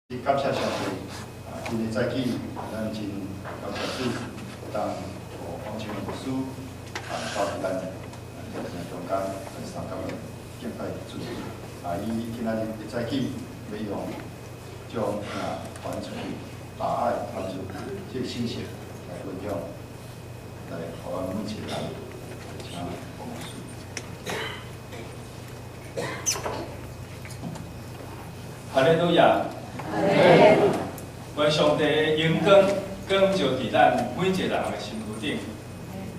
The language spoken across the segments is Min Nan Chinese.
感謝上帝，啊，今日早起，咱真感謝主，當黃清牧師啊，到佇咱中間來三工的敬拜主。啊，伊今仔日一早起欲用將疼傳出去，把愛傳出去，這個信息來分享，來予阮每一個人，請黃牧師。哈利路亞！願上帝的榮光光照佇咱每一個人的身軀頂，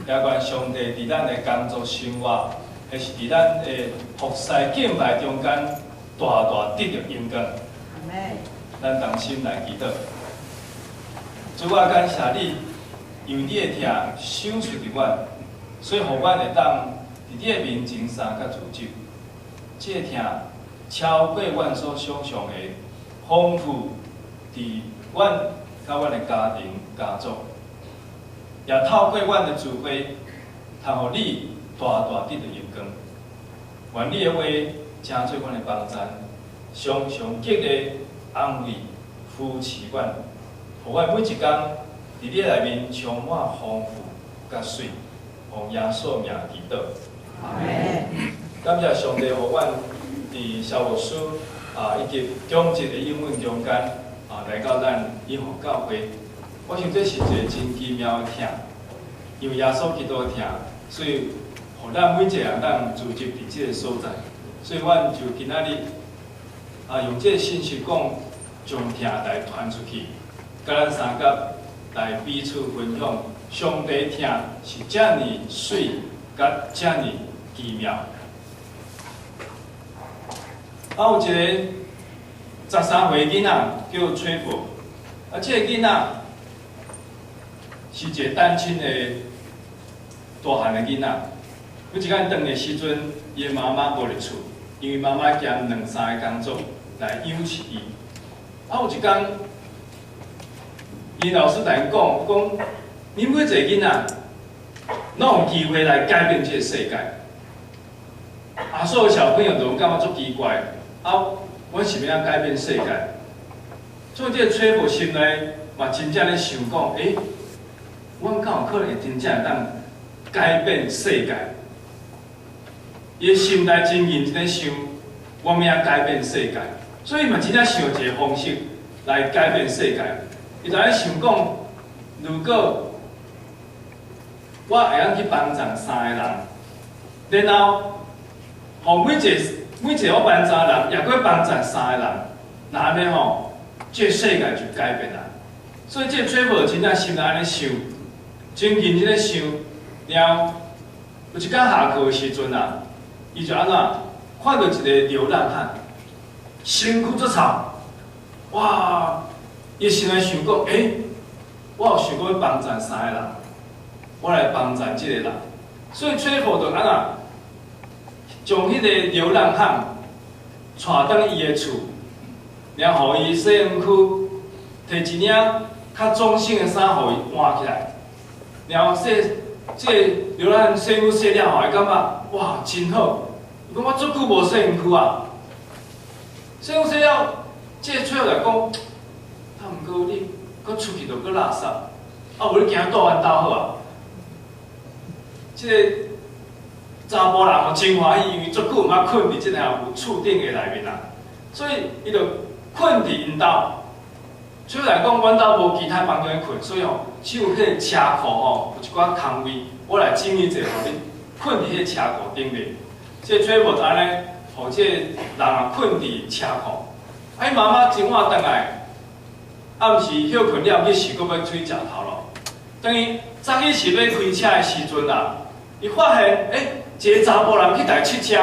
也願上帝佇咱的工作生活，或是佇咱的服侍敬拜中間，大大得著榮光。咱同心來祈禱。主啊，感謝你，因為你的疼賞賜佇阮，所以予阮會當佇你的面前三較自由。這個疼超過阮所想像的豐富，佇阮佮阮的家庭家族，也透過阮的聚會，通予你大大得著榮光。願你的話成做阮的幫贊，常常激勵、安慰、扶持阮，予阮每一工佇你內面充滿豐富佮媠。奉耶穌名祈禱。阿門。感謝上帝，予阮佇蕭牧師啊以及長執的應允中間啊，來到咱永和教會。我想這是一個真奇妙的疼，因為耶穌基督的疼，所以予咱每一個人當聚集佇這個所在。所以，阮就今仔日啊，用這個信息講，將疼來傳出去，佮咱相佮來彼此分享。上帝疼是遮爾媠，佮遮爾奇妙。啊，有一個13歲囡仔叫崔佛，啊，這個囡仔是一個單親的大漢的囡仔。有一工轉來的時陣，伊的媽媽無佇厝，因為媽媽兼兩三個工作來養飼伊。啊，有一工，𪜶老師共𪜶講，講恁每一個囡仔，攏有機會來改變這個世界。啊，所有小朋友都感覺足奇怪，啊，阮是欲按怎改變世界？所以這個崔佛心內嘛真正咧想講，欸，阮敢有可能會真正會當改變世界？伊的心內真認真咧想，我欲按怎改變世界？所以嘛真正想一個方式來改變世界。伊就咧想講，如果我會當去幫助三個人，然後，予每一個每一個我幫助人，也閣幫助三個人，若按呢吼，這個世界就改變啦。所以這個崔佛真正心內按呢想，真認真咧想，然後有一工下課的時陣啊，伊就按怎看著一個流浪漢，身軀足臭，哇！伊心內想講，欸，我有想講欲幫助三個人，我來幫助這個人。所以崔佛就按怎將彼個流浪漢帶轉伊的厝，然後予伊洗身軀，提一領較中性的衫予伊換起來，然後洗這個流浪漢洗身軀洗了後，伊感覺哇真好，伊講我足久無洗身軀啊，洗身軀洗了，這個崔佛來講，啊，毋過你閣出去就閣垃圾，啊無你行蹛阮兜好啊。這個查埔人吼真歡喜，因為足久毋捌睏佇這個有厝頂的內面啊，所以伊就睏佇𪜶兜。雖然講阮兜無其他房間睏，所以吼，只有彼個車庫吼有一寡空位，我來整理者，予你睏佇彼個車庫頂面。這個崔佛就按呢，予這個人啊睏佇車庫。啊，伊媽媽真晚轉來，暗時歇睏了，去想閣欲出去食頭路。當伊早起是欲開車的時陣啊，伊發現，欸，一個查埔人去共拭車，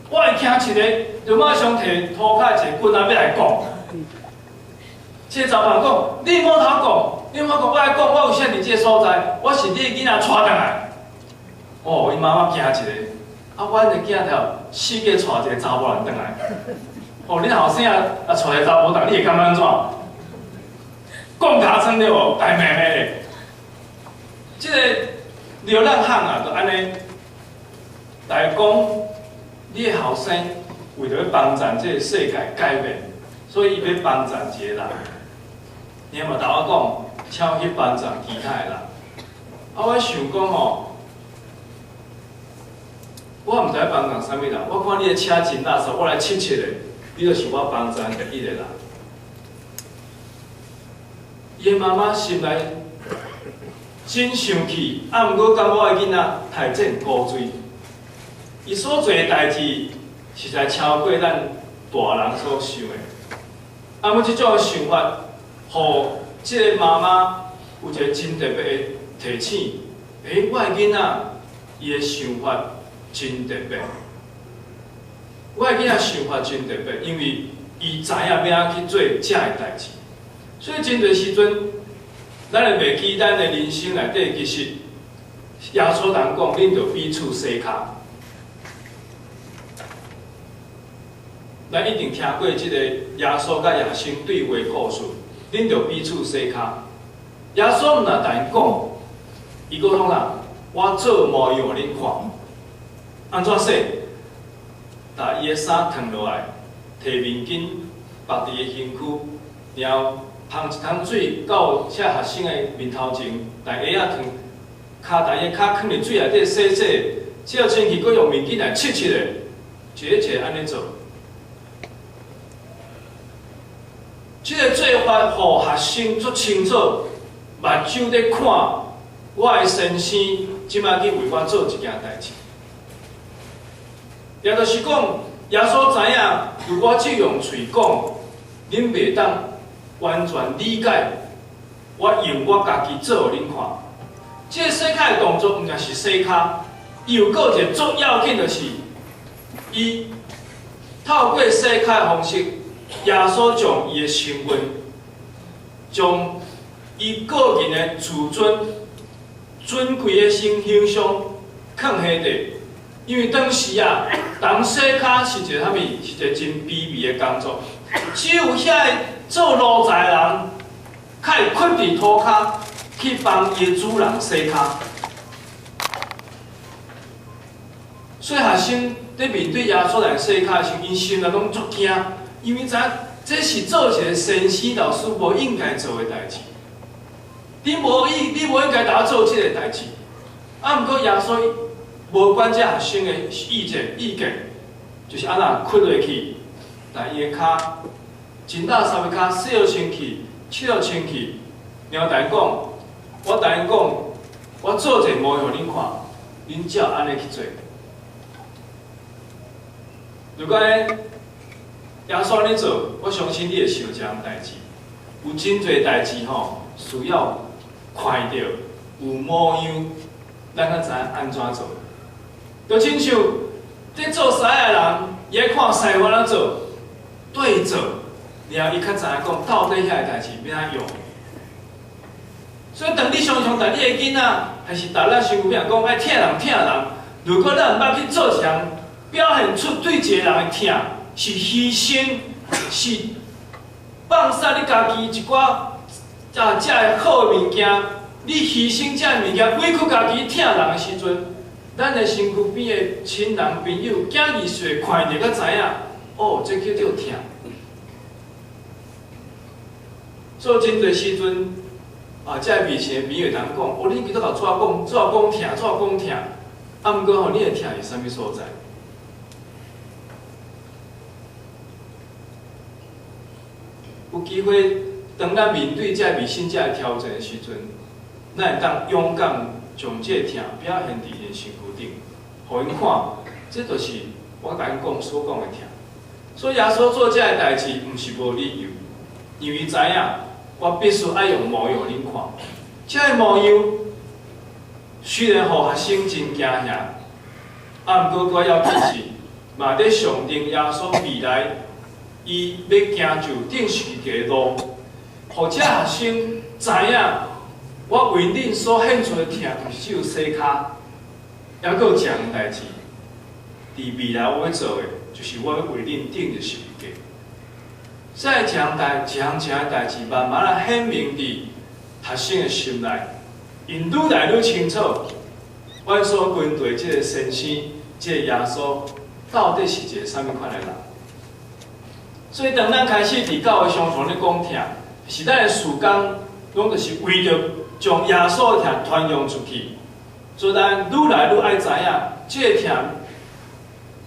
我會聽一个，就馬上提塗跤一個棍仔欲來摃。這個查埔人講：你莫頭講，你莫講，我來講，我為啥佇這個所在？我是你的囡仔帶轉來。哦，伊媽媽驚一个，啊，阮的囝頭四界帶一個查埔人轉來。哦，恁後生啊啊帶一個查埔人，你會感覺按怎？講尻川對無？大罵罵的。這個流浪漢啊，就按呢來講，你的後生為著欲幫助這個世界改變，所以伊欲幫贊一个人。伊嘛共我講，請我去幫贊其他的人。啊，我想講吼，我毋知幫贊啥物人。我看你的車真垃圾，我來測測咧，你就是我幫贊第一个人。伊的媽媽心內真生氣，啊，毋過感覺我的囡仔太戰孤罪。伊所做的代誌，實在超過咱大人所想的。啊，毋這種想法，予這个媽媽有一個真特別的提醒。欸，我的囡仔，伊的想法真特別。我的囡仔想法真特別，因為伊知影欲按怎去做這个代誌。所以真濟時陣，咱會袂記咱的人生內底，其實耶穌人講，恁著彼此洗跤。咱一定聽過這個耶穌佮學生對話故事，恁著彼此洗跤。耶穌毋若共𪜶講，伊閣講啦，我做模樣予恁看，按怎洗？共伊的衫脫落來，提面巾縛佇伊的身軀，然後噴一桶水到這學生的面頭前，共鞋仔脫，跤共伊的跤囥佇水內底洗洗，洗好清氣，閣用面巾來拭拭咧，一个一个按呢做。這个做法，予學生足清楚，目睭咧看我的先生，這擺去為我做一件代誌。也就是講，耶穌知影，如果只用喙講，恁袂當完全理解。我用我家己做予恁看。這個洗跤的動作，毋但是洗跤，伊有閣一個足要緊，就是伊透過洗跤的方式，耶穌將伊的身份，將伊個人的自尊、尊貴的形象囥彼底。因為當時啊，人洗跤是一個啥物？是一個真卑微的工作。只有遐个做奴才的人，較會囥佇塗跤去幫伊的主人洗跤。所以學生佇面對耶穌來洗跤的時，𪜶心內攏足驚，因為知影這是做一個先生老師無應該做的代誌。你無應該共我做這个代誌。啊，毋過耶穌無管這學生的意見，就是按怎屈落去，共伊的跤真垃圾的跤洗好清氣，拭好清氣，然後共𪜶講，我共𪜶講，我做一個模樣予恁看，恁照按呢去做。如果呢，耶穌按呢做，我相信你會想一項代誌，有真濟代誌吼，需要看著有模樣，咱才知影按怎做。就親像佇做師的人，伊愛看師傅按怎做，對做，然後伊較知影講到底遐个代誌欲按怎用。所以當你常常帶你的囡仔，還是帶咱身軀邊講愛疼人疼人，如果咱毋捌去做一項，表現出對一個人的疼是犧牲，是放捨你家己一寡啊，這个好的物件，你犧牲這个物件，委屈家己疼人的時陣，咱的身軀邊的親人朋友，囝兒會看著才知影，哦，這叫做疼。所以真濟時陣，啊，這个面前的朋友會當講，哦，恁基督教怎講，怎講疼，怎講疼，啊，毋過吼，你的疼是啥物所在？有機會，當咱面對這個迷信這个挑戰的時陣，咱會當勇敢將這個疼表現佇𪜶身軀頂，予𪜶看，這就是我共恁講所講的疼。所以耶穌做這个代誌，毋是無理由，因為知影我必須愛用模樣予恁看。這个模樣雖然予學生真驚嚇，啊，毋過閣要緊是，嘛佇象徵耶穌未來。伊欲行就釘十字架的路，予這學生知影，我為恁所獻出的疼，毋是只有洗跤，猶閣有一項代誌。佇未來我欲做的，就是我欲為恁釘十字架。這一項代，一項一項代誌，慢慢仔顯明佇學生的心內，𪜶愈來愈清楚，阮所跟隨這个先生，這个耶穌，到底是一个啥物款的人。所以當咱開始佇教會常常咧講疼，是咱的事工，攏就是為著將耶穌的疼傳揚出去。所以咱愈來愈愛知影，這個疼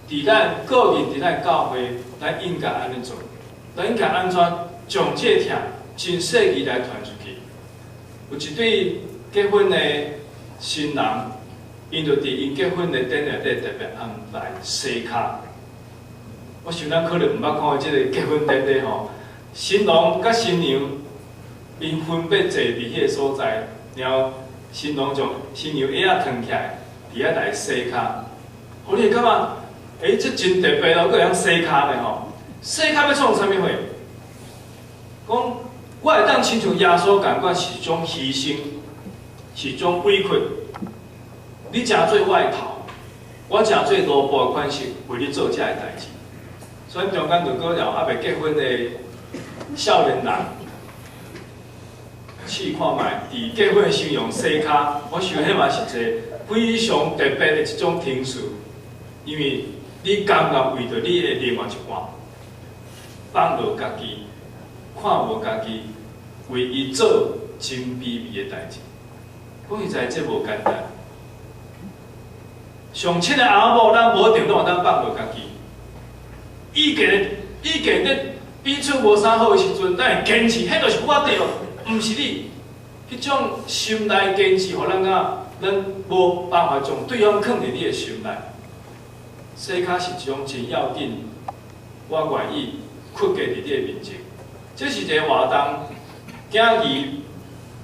佇咱個人、佇咱教會，咱應該按呢做，咱應該按怎將這個疼真細膩來傳出去。有一對結婚的新人，𪜶就佇𪜶結婚的典禮內底特別安排洗跤。我想咱可能毋捌看過這个結婚典禮吼，新郎佮新娘𪜶分別坐佇彼个所在，然後新郎將新娘鞋仔脫起來，佇遐來洗跤。予你會感覺，欸，這真特別咯，閣會曉洗跤呢吼。洗跤欲創啥物貨？講我會當親像耶穌仝款是一種犧牲，是一種委屈。你誠做我的頭，我誠做奴僕的款式，為你做這个代誌。所以中間如果有猶未結婚的少年人，試看覓，佇結婚時用洗跤，我想彼嘛是一个非常特別的一種程序，因為你甘願為著你的另外一半，放落家己，看無家己，為伊做真卑微的代誌。講實在，這無簡單。上親的翁仔某，咱無一定攏會當放落家己。意見意見咧彼此無啥好的時陣，咱會堅持，彼就是我對，毋是你。彼種心內堅持，予咱感覺咱無辦法將對方囥佇你的心內。洗跤是一種真要緊，我願意屈低佇你的面前。這是一个活動，囝兒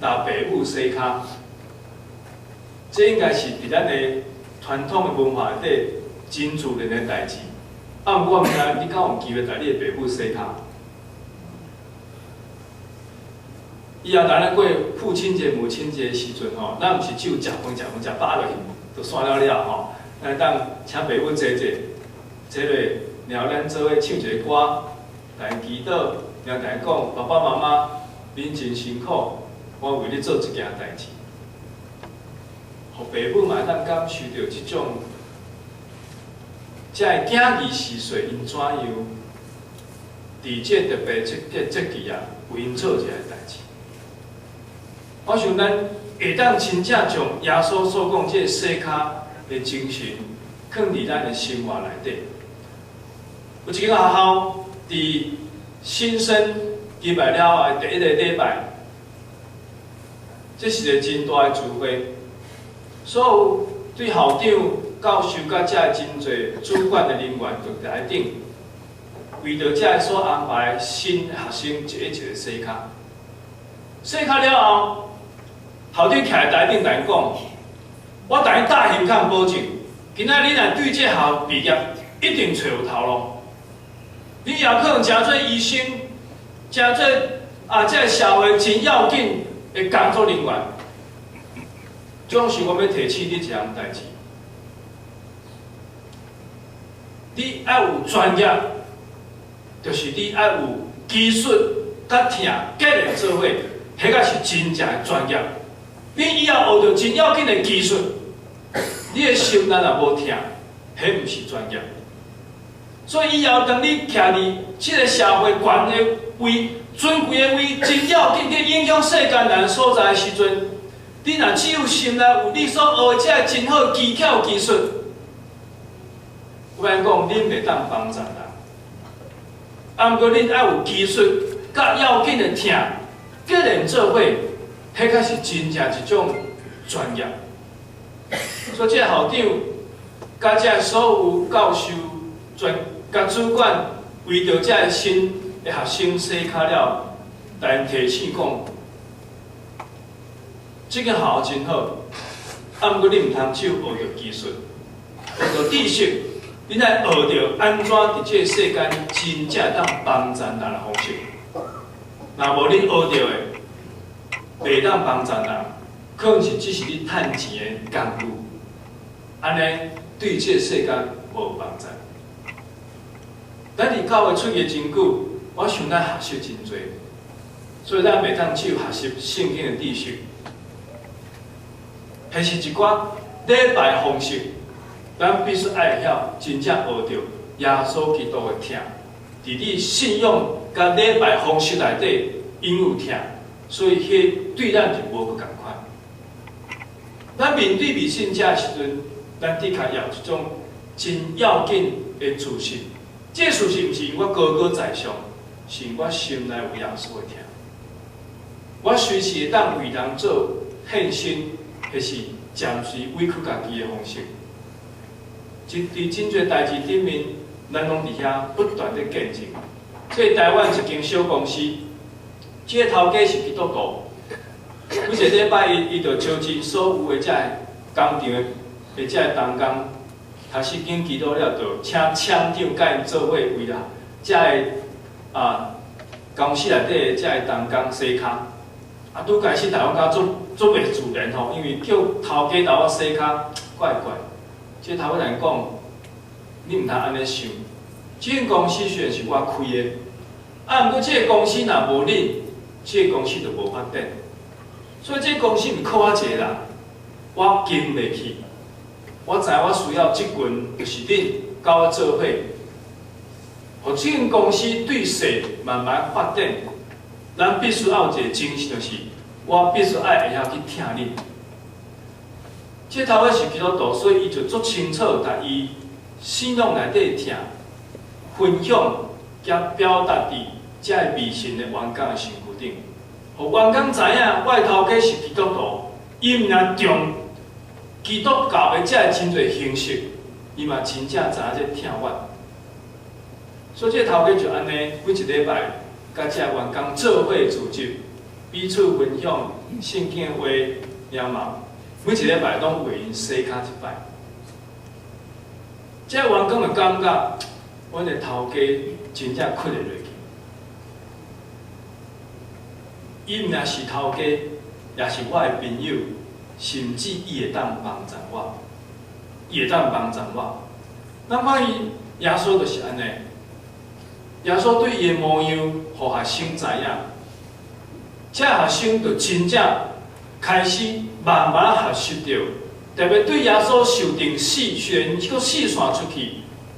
共爸母洗跤，這應該是佇咱的傳統的文化內底真自然的代誌。啊，毋過我毋知你敢有機會共你的爸母洗跤？以後當咱過父親節、母親節的時陣吼，咱毋是只有食飯、食飯、食飽落去，就散了了吼。咱會當請爸母坐坐，坐落，然後咱做伙唱一个歌，來祈禱，然後共伊講：爸爸媽媽，恁真辛苦，我為你做這件代誌。予爸母嘛會當感受著這種，這个囝兒序細𪜶怎樣，佇這個特別節節節期啊，為𪜶做這个代誌。我想咱會當真正將耶穌所講這个洗跤的精神，囥佇咱的生活內底。有一間學校佇新生入來了後的第一个禮拜，這是一个真大的聚會，所有對校長、教授佮遮的真濟主管的人員就佇台頂，為著遮的所安排新學生一个一个洗跤。洗跤了後，校長徛佇台頂共𪜶講：我共你打胸坎保證，今仔你若對這校畢業，一定揣有頭路。你也可能成做醫生，成做啊，這个社會真要緊的工作人員。總是我欲提醒你一項代誌，你愛有專業，就是你愛有技術佮疼結連做伙，彼個是真正的專業。你以後學著真要緊的技術，你的心內若無疼，彼毋是專業。所以以後當你徛佇這个社會懸的位、尊貴的位，真要緊，去影響世間人所在的時陣，你若只有心內有你所學的這个真好技巧技術，我欲講，恁袂當幫助人。啊，毋過恁愛有技術，佮要緊的疼，結連做伙，彼才是真正一種專業。所以這个校長，佮這所有教授、專佮主管，為著這个新的學生洗跤了，共𪜶提醒講，這間學校真好，啊，毋過你毋通只有學著技術、學著知識，你愛學著按怎佇這个世間真正會當幫助人的方式。若無恁學著的，袂當幫助人，可能是只是你趁錢的工具，按呢對這个世間無幫助。咱佇教會出去真久，我想咱學習真濟，所以咱袂當只有學習聖經的知識，彼是一寡禮拜方式，咱必須愛會曉真正學著耶穌基督的疼，佇你信仰佮禮拜方式內底，𪜶有疼，所以彼對咱就無佫仝款。咱面對未信者的時陣，咱的確有一種真要緊的事實。這個事實毋是因為我高高在上，是因為我心內有耶穌的疼。我隨時會當為人做獻身，彼是暫時委屈家己的方式。佇真濟代誌頂面，咱攏佇遐不斷咧見證。這台灣一間小公司，這個頭家是基督徒，每一個禮拜一，伊就招集所有的這個工廠的這個同工，頭先經祈禱了，就請廠長佮𪜶做伙為啦，這個公司內底的這個同工洗跤。啊，拄開始大家感覺足足袂自然吼，因為叫頭家頭仔洗跤，怪怪。這頭家來講，你毋通按呢想。這間公司雖然是我開的，啊，毋過這個公司若無恁，這個公司就無發展。所以這個公司毋靠我一個人，我經袂起。我知我需要這群，就是恁佮我做伙，予這間公司對世慢慢發展。咱必須愛有一個精神，就是我必須愛會曉去疼恁。這頭家是基督徒，所以伊就足清楚，共伊信仰內底的疼分享，佮表達佇這个未信的員工的身軀頂，予員工知影，我的頭家是基督徒，伊毋但重基督教的這个真濟形式，伊嘛真正知影這疼我。所以這個頭家就按呢，每一禮拜佮這個員工做伙聚集，彼此分享聖經的話了嘛，每一禮拜攏為𪜶洗跤一擺。這個員工就感覺，阮的頭家真正囥會落去。伊毋但是頭家，也是我的朋友，甚至伊會當幫助我，伊會當幫助我。咱看伊耶穌就是按呢，耶穌對伊的模樣，予學生知影，這學生就真正開始慢慢學習著，特別對耶穌受釘死，雖然閣四散出去，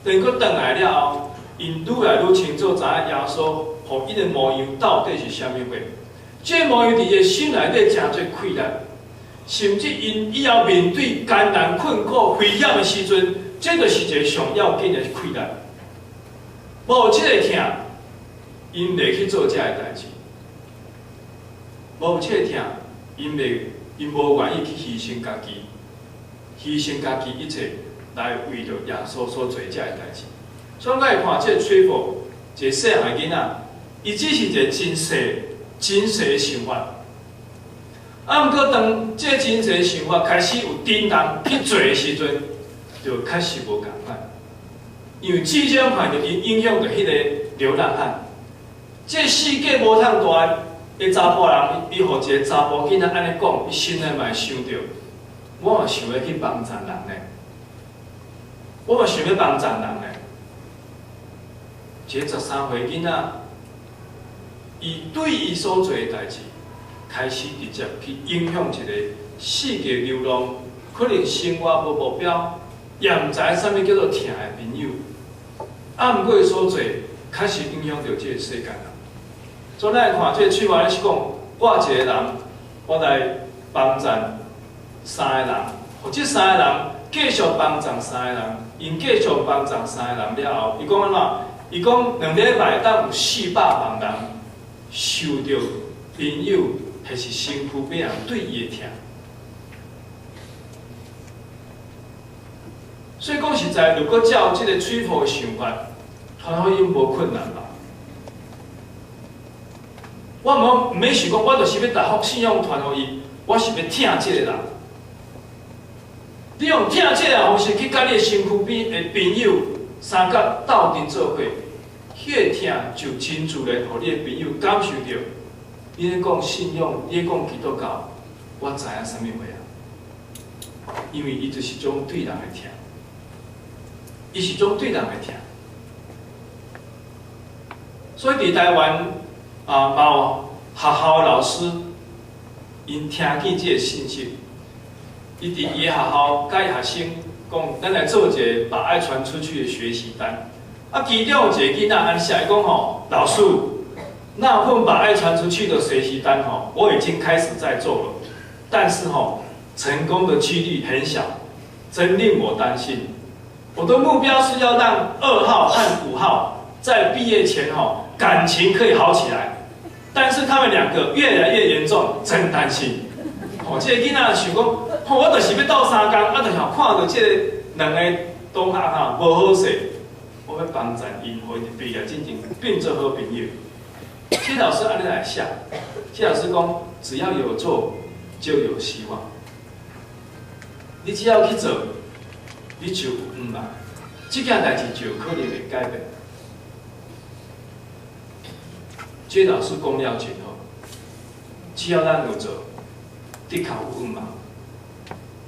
當閣轉來了後，𪜶愈來愈清楚知影耶穌予𪜶的模樣到底是啥物貨。這個模樣佇伊的心內底誠濟氣力，甚至𪜶以後面對艱難困苦、危險的時陣，這就是一個上要緊的氣力。無這個疼，𪜶袂去做這個代誌；無這個疼，𪜶袂，𪜶無願意去犧牲家己，犧牲家己一切來為著耶穌所做這個代誌。所以，咱會看這個吹風，一個細漢囡仔，伊只是一個真細、真細的想法。啊，毋過當這個真細的想法開始有震動去做的時陣，就確實無仝款。因為至少看著𪜶影響著彼個流浪漢。這個世界無通大的查埔人，伊予一個查埔囡仔按呢講，伊心內嘛會想著，我嘛想欲去幫助人呢，我嘛想欲幫助人呢。一個13歲囡仔，伊對伊所做的代誌，開始直接去影響一個四界流浪，可能生活無目標，也毋知影啥物叫做疼的朋友。啊，毋過伊所做，確實影響著這個世界人。所以咱來看這個翠華咧是講，我一個人，我來幫贊三個人，予這三個人繼續幫贊三個人，𪜶繼續幫贊三個人了後，伊講按怎？伊講2禮拜當有400萬人受著朋友或是身軀邊人對伊的疼。所以講實在，如果照這個吹風的想法，傳福音無困難吧？我毋免想講，我就是欲逐福信仰傳予伊，我是欲疼這個人。你用疼這個人方式去佮你的身軀邊的朋友相佮鬥陣做伙，彼個疼就真自然，予你的朋友感受著。你咧講信仰，你咧講基督教，我知影啥物話啊？因為伊就是種對人的疼，伊是種對人的疼。所以佇台灣啊，嘛有學校的老師，𪜶聽見這個信息，伊佇伊的學校佮伊學生講，咱來做一個把愛傳出去的學習單。啊，其中有一个囡仔按呢寫，伊講吼，老師，那份把愛傳出去的學習單吼，我已經開始在做了，但是吼，成功的幾率很小，真令我擔心。我的目標是要讓2號和5號在畢業前吼感情可以好起來，但是他們兩個越來越嚴重，真擔心。吼，這個囡仔想講，吼，我就是欲鬥相共，啊，就是看著這個兩个同學哈無好勢，我欲幫贊𪜶，予𪜶畢業進前變做好朋友。謝老師按呢來寫，謝老師講，只要有做，就有希望。你只要去做，你就有向望，這件代誌就有可能會改變。這老師講了真好，只要咱有做，的確有向望。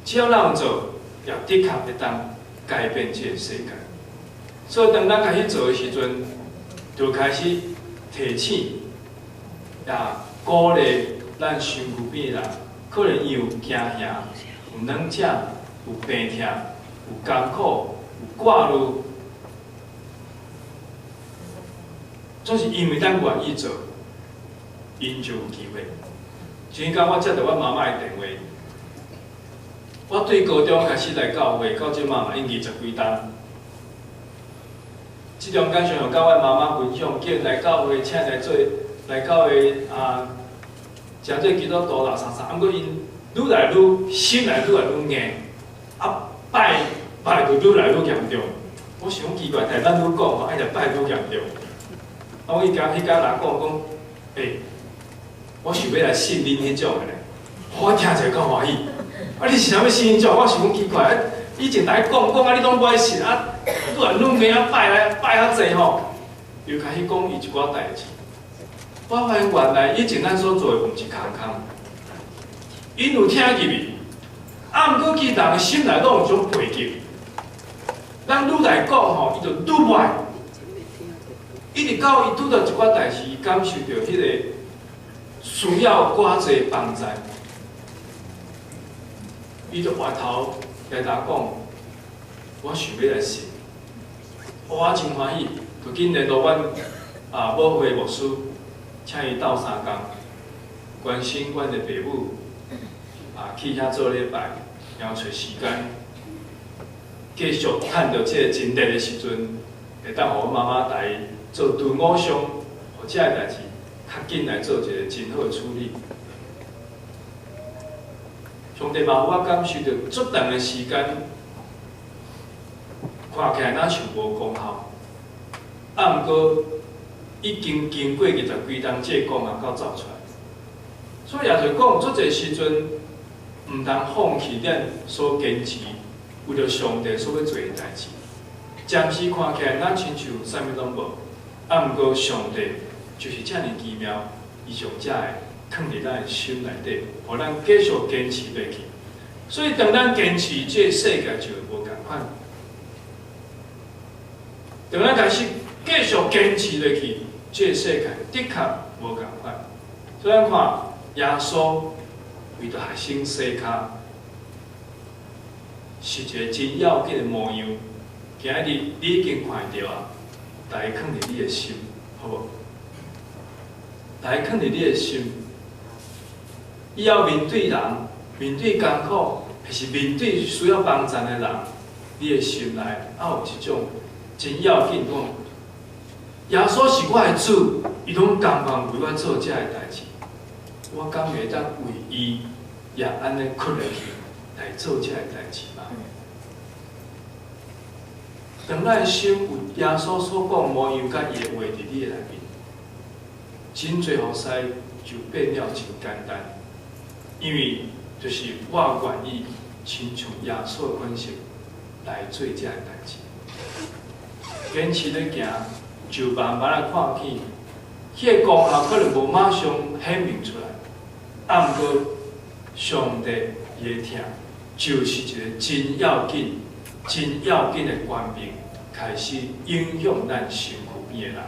只要咱有做，也的確會當改變這个世界。所以當咱開始做的時陣，就開始提醒，也鼓勵咱身軀邊的人，可能伊有驚嚇，有軟食，有病痛，有艱苦，有掛慮，總是因為咱願意做，𪜶就有機會。前工我接著阮媽媽的電話，我對高中開始來教會，到這馬嘛已經20幾冬。這中間常常佮阮媽媽分享，叫𪜶來教會，請來做來教會啊，誠做基督徒啦啥啥。啊，毋過𪜶愈來愈心內愈來愈硬，啊拜拜就愈來愈嚴重。我想奇怪，代咱愈講吼，愛來拜愈嚴重。啊，我伊共彼工人講講，欸，我想欲來信恁彼種的咧，我聽者夠歡喜。啊，你是啥物信彼種？我想講奇怪，啊，以前來講講啊，你攏無愛信啊，愈來愈硬啊，拜來拜較濟吼，又開始講伊一寡代誌。我發現原來以前咱所做的毋是空空，𪜶有聽入去，啊，毋過其實人的心內攏有一種背逆。咱愈來講吼，伊就愈無愛。一直到伊拄著一寡代誌，伊感受著彼个需要偌濟幫助，伊就回頭來共我講，我想欲來信，我真歡喜，就緊聯絡阮啊母會牧師，請伊鬥相共，關心阮的爸母，啊去遐做禮拜，然後揣時間，繼續趁著這个真熱的時陣，會當予阮媽媽來做除偶像，予這个代誌較緊來做一个真好的處理。上帝嘛，予我感受著足長的時間，看起來若像無功效，啊，毋過已經經過20幾冬，這个功效才走出來。所以也就講，足濟時陣，毋通放棄咱所堅持為著上帝所欲做的代誌。暫時看起來，咱親像啥物攏無，啊，毋過上帝就是遮爾奇妙，伊將這个囥佇咱的心內底，予咱繼續堅持落去。所以，當咱堅持，這个世界就會無仝款。當咱開始繼續堅持落去，這个世界的確無仝款。所以，咱看耶穌為著學生洗跤，是一个真要緊的模樣。今日你已經看著啊，共伊囥佇你的心，好無？共伊囥佇你的心，以後面對人、面對艱苦，或是面對需要幫助的人，你的心內也有這種真要緊講，耶穌是我的主，伊攏甘願為我做這个代誌，我敢會當為伊也按呢屈落去來做這个代誌嗎？當咱的心有耶穌所講模樣，佮伊的話佇你的內面，真濟服侍就變了真簡單，因為就是我願意親像耶穌的款式來做這个代誌，堅持咧行，就慢慢仔看見，彼个功效可能無馬上顯明出來，啊，毋過上帝伊的疼就是一个真要緊、真要緊的權柄，開始影響咱身軀邊的人，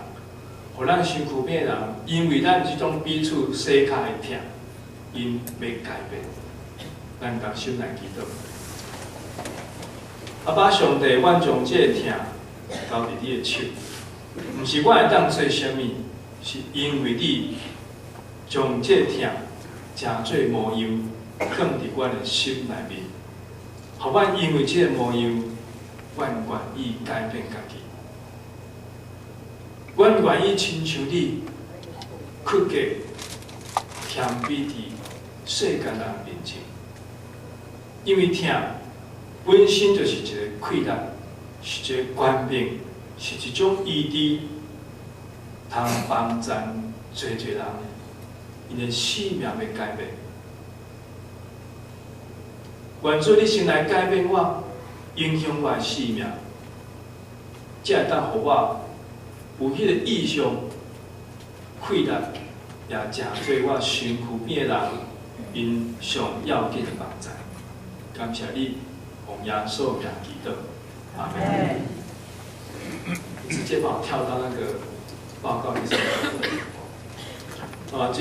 予咱身軀邊的人，因為咱這種彼此洗跤的疼，𪜶欲改變。咱同心來祈禱。阿爸上帝，阮將這个疼交佇你的手。毋是我會當做啥物，是因為你將這疼成做模樣，囥佇阮的心內面，予阮因為這个模樣，阮願意改變家己。阮願意親像你，屈格謙卑佇世間人面前，因為疼本身就是一个氣力，是一个權柄，是一種醫治，通幫助濟濟人，𪜶的生命欲改變。願主你先來改變我，影響我的生命，才會當予我有彼個異象、氣力，也成做我身軀邊的人，𪜶上要緊的幫助。感謝你，奉耶穌名祈禱，阿門。直接幫我跳到那個報告裡面。啊。